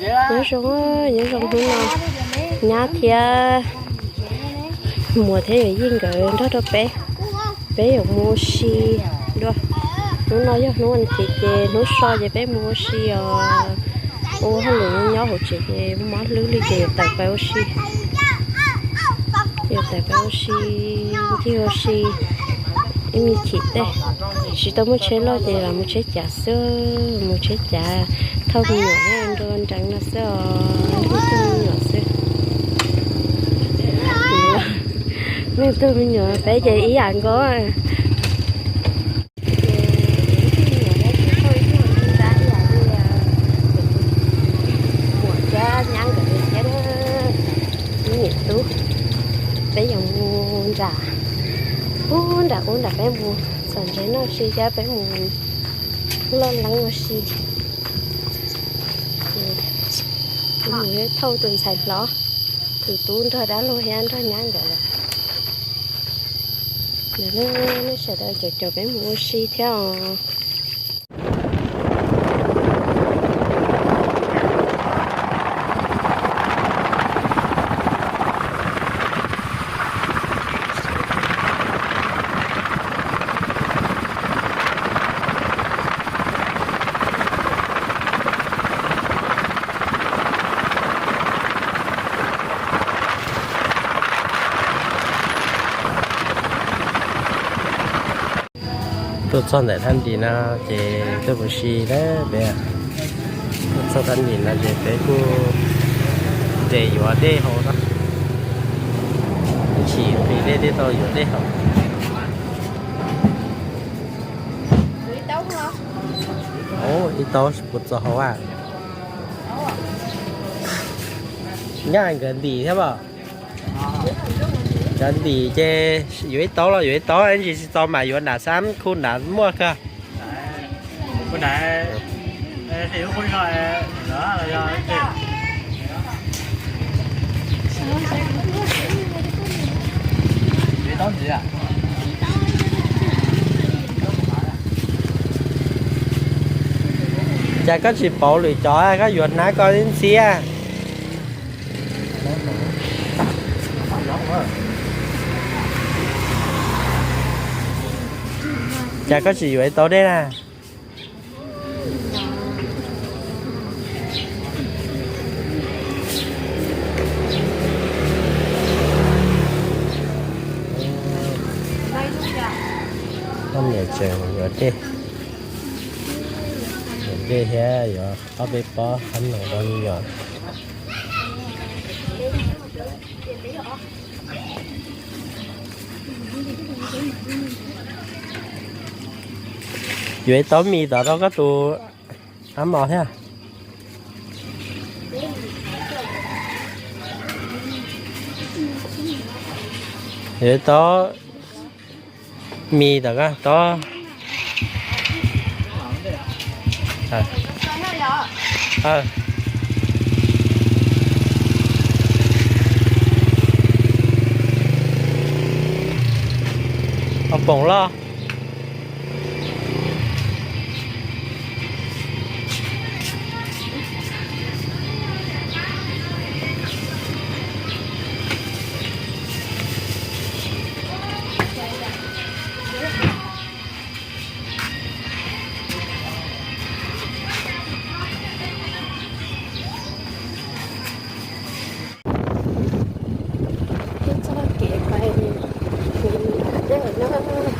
Nyob zoo, nyob zoo hnub no, nyab thiab muam thiab yawm yij nkawd nrog rau peb, peb yuav mus ua si dua. Hnub no yog hnub vas thiv ces hnub so ces peb mus ua si os. Ua hauj lwm nyob hauv tsev ces mob hlwb li ces yuav tawm pais ua si. Yuav tawm pais ua si, ncig ua si ib me chim tej. Tsis tau muaj tsheb loj ces los mus tsheb cav xwb, mus tsheb cav thauj me nyuam nrau nreev no xwb os, leej twg me nyuam xwb. Leej twg me nyuam peb ces ib yam nkaus. Muam thiab nyab nkawd thiab, niam tub, peb yuav mus nram ub, nram ub nram peb mus txhom ntses noj si thiab peb mus loj leeb ua si. Mus thauj tus ntxhais hlob, tus tub nrog dab laug thiab nrog nyab nkawd lawm. Lawv, nej sawv daws caum caum peb mus ua si thiab os. Tuaj txog ntawm thaj nrim no ces tuaj mus si na peb. Tuaj txog thaj nrim no ces peb kuj nres yuav dej haus na. Ib chim nqhis dej thiaj tau yuav dej haus. Ib taub puas txog hauv a? Nyaj nkawd ntim thiab as? Nkawd ntim ces yuav ib taub los yuav ib taub, ntsis tsis txog mas yuav nram xab khu nram muaj kawg. Cas koj tsis pauv lwm cov, koj yuav hnab koj ib ntxhiab. Cas koj tsis yuav ib taub dej na? Koj niam tseem yuav dej, yuav dej thiab yuav ob peb pob qhob noom rau me nyuam. Yuav ib taub mis tom rau koj tus ab mos thiab. Yuav ib taub mis tom koj tus. Poom loj. Txoj kev pais dej na.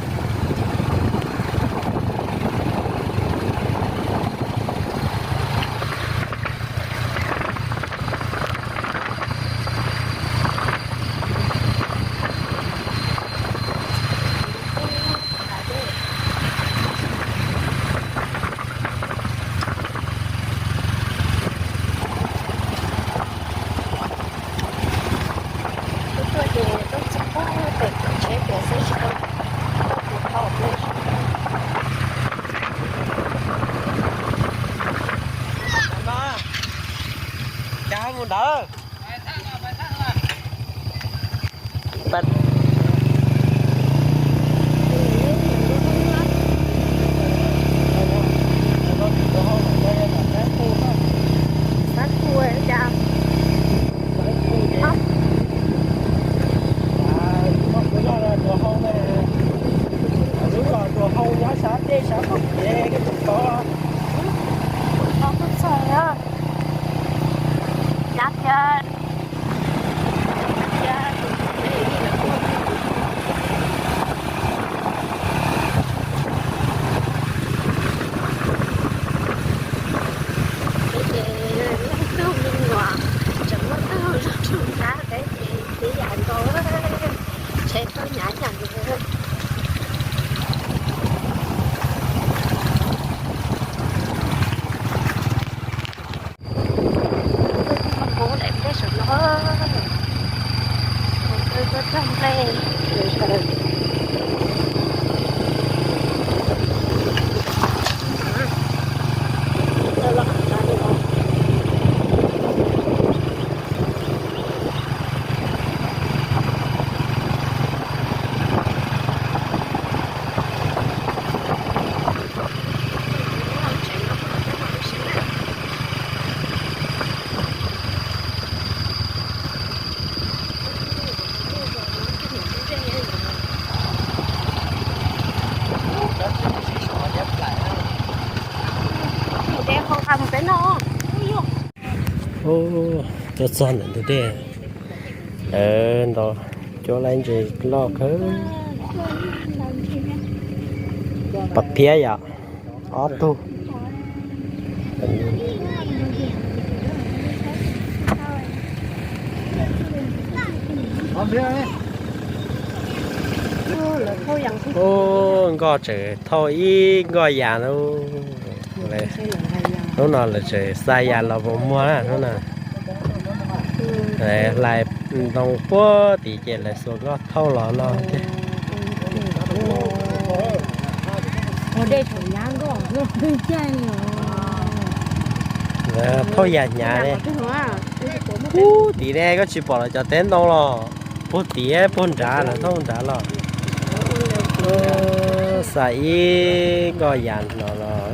Tuaj ces tuaj txog pem kev tsheb kiag xwb tsis tau tuaj pem hauv. Cas mus ntawd. Sab khu Ub, tuaj txog ntawm ntug dej, lawv ntaus cuab laib ntses loj kawg. Pov phiab yom, ob tug. Ub, nkoj tseem thauj ib nkoj yas lawm. Hnub no lawv tseem xa yas los mus muag na hnub no. Hlais ntoo puag tid ces lawv xuas nkoj thauj los no thiab. Thauj yas hnyav ne. Puag tid ne, koj tsis pom lawv cov teb ntoo los? Puag tid puag nrad, lawv thauj nrad los. Xa ib nkoj yas no los.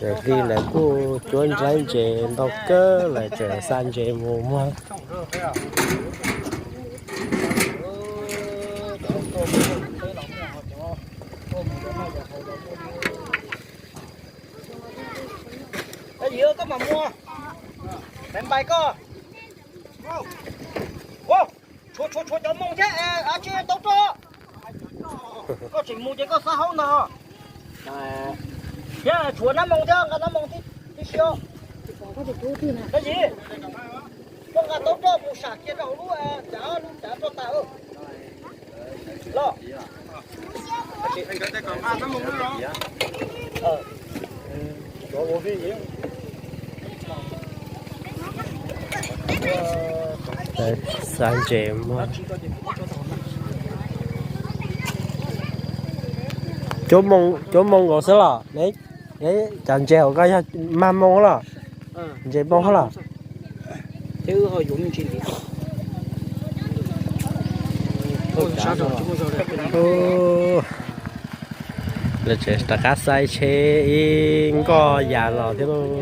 Ces ntawm hli lawv kuj cuab ntsaib ntses ntau kawg, lawv tseem xa ntses mus muag. Yog koj mam muag, peb npais koj. Tshuav, tshuav, tshuav cov moo thiab, tsis tau roj. Koj tseem mus ces koj xav haub ntag. Thiab tshuav nab moo thiab, nqa nab moo tib si. Dab tsi? Koj nqa tau roj mus sam kiag rau hauv lub, cav, lub cav roj tas los. Xav ntses muag. Cuab moo nkaus xwb los? Cov ntses hauv koj yog mag moo los? Ntses moo los? Lawv tseem rov qab xa tsheb ib nkoj yas los thiab lauj.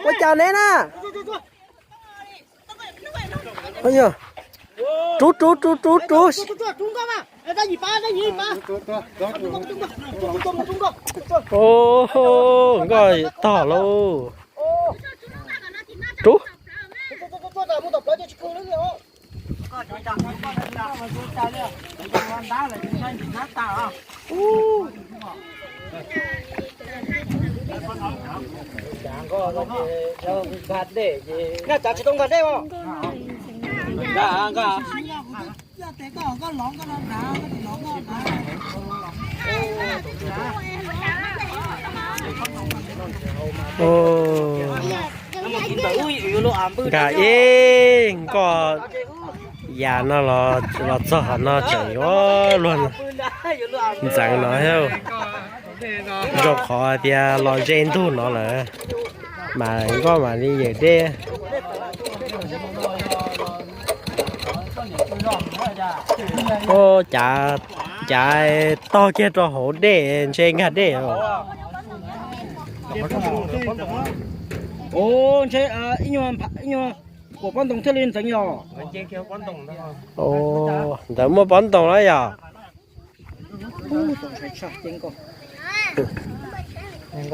Ua cas neb na? Rub, rub, rub, rub, rub. Nkoj tog lauj. Rub. Nkaj tsav tsis tau nkag dej os. Nkag ib nkoj yas no los, los txog qhov no tseem yuav luag ntxeev no thiab. Zoo qhov tias los ze ntug no lawm, mas nkoj mam li yawm dej. Ua cas, cas tog kiag rau hauv dej ntshe nkag dej. Ua ntshe ib nyuag, ib nyuag kuam pob ntoo thiaj li ntxeev yog. Ntawd muaj pob ntoo na yog. Wb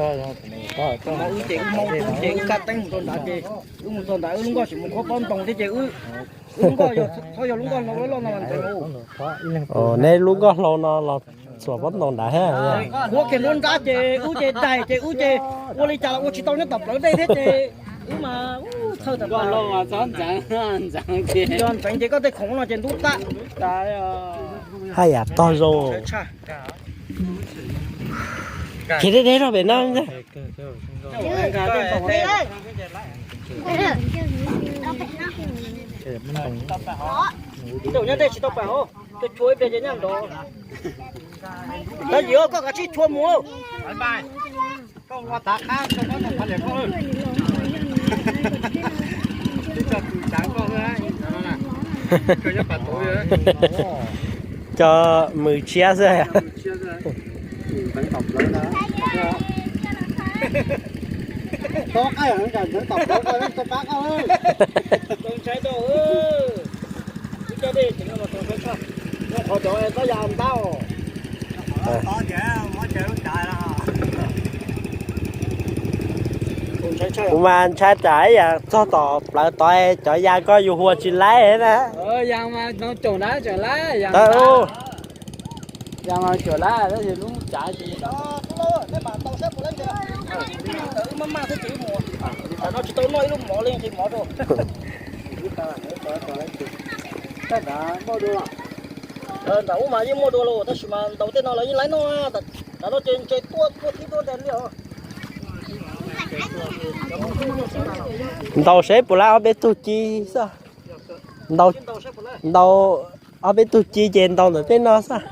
ces wb mob wb ces wb kaj teeb mus rau nrad ces wb mus txog ntawd wb lub nkoj tseem mus khuab pob ntoo thiab ces wb, wb lub nkoj yog txhob yog lub nkoj hlau loj no mas ntxeev. Neb lub nkoj hlau no los txhuam pob ntoo nrad thiab. Khuab kiag nruab nrab ces wb ces daig ces wb ces ua li cas los ua tsis tau nyob tom plawv dej thiab ces wb mas txhawj tas. Yog ntxeev ces koj tej khoom no ces ntub tag. Haj yam tog zoo. Khiav deb deb rau pem no. Ib tug nyob dej tsis tau pam os, tus tshuav ib pliag ces nyaj nrov. Koj yuav koj kav tsij tshua mus. Cov mws tshiab xwb. Kuv mas ntshai tsam ib yam txog tom plawv tod cov ya koj yuav hua tsis laib na. Ntawm ub mas yeej muaj dua los tab sis mas ntaus tej no los yeej laib noj. Tam no ces ntshe tuaj tuaj thib tuaj ntes li os. Ntaus seb puas laib ob peb tug ci xwb. Ntaus, ntaus ob peb tug ci ces ntaus ntawm tej no xwb.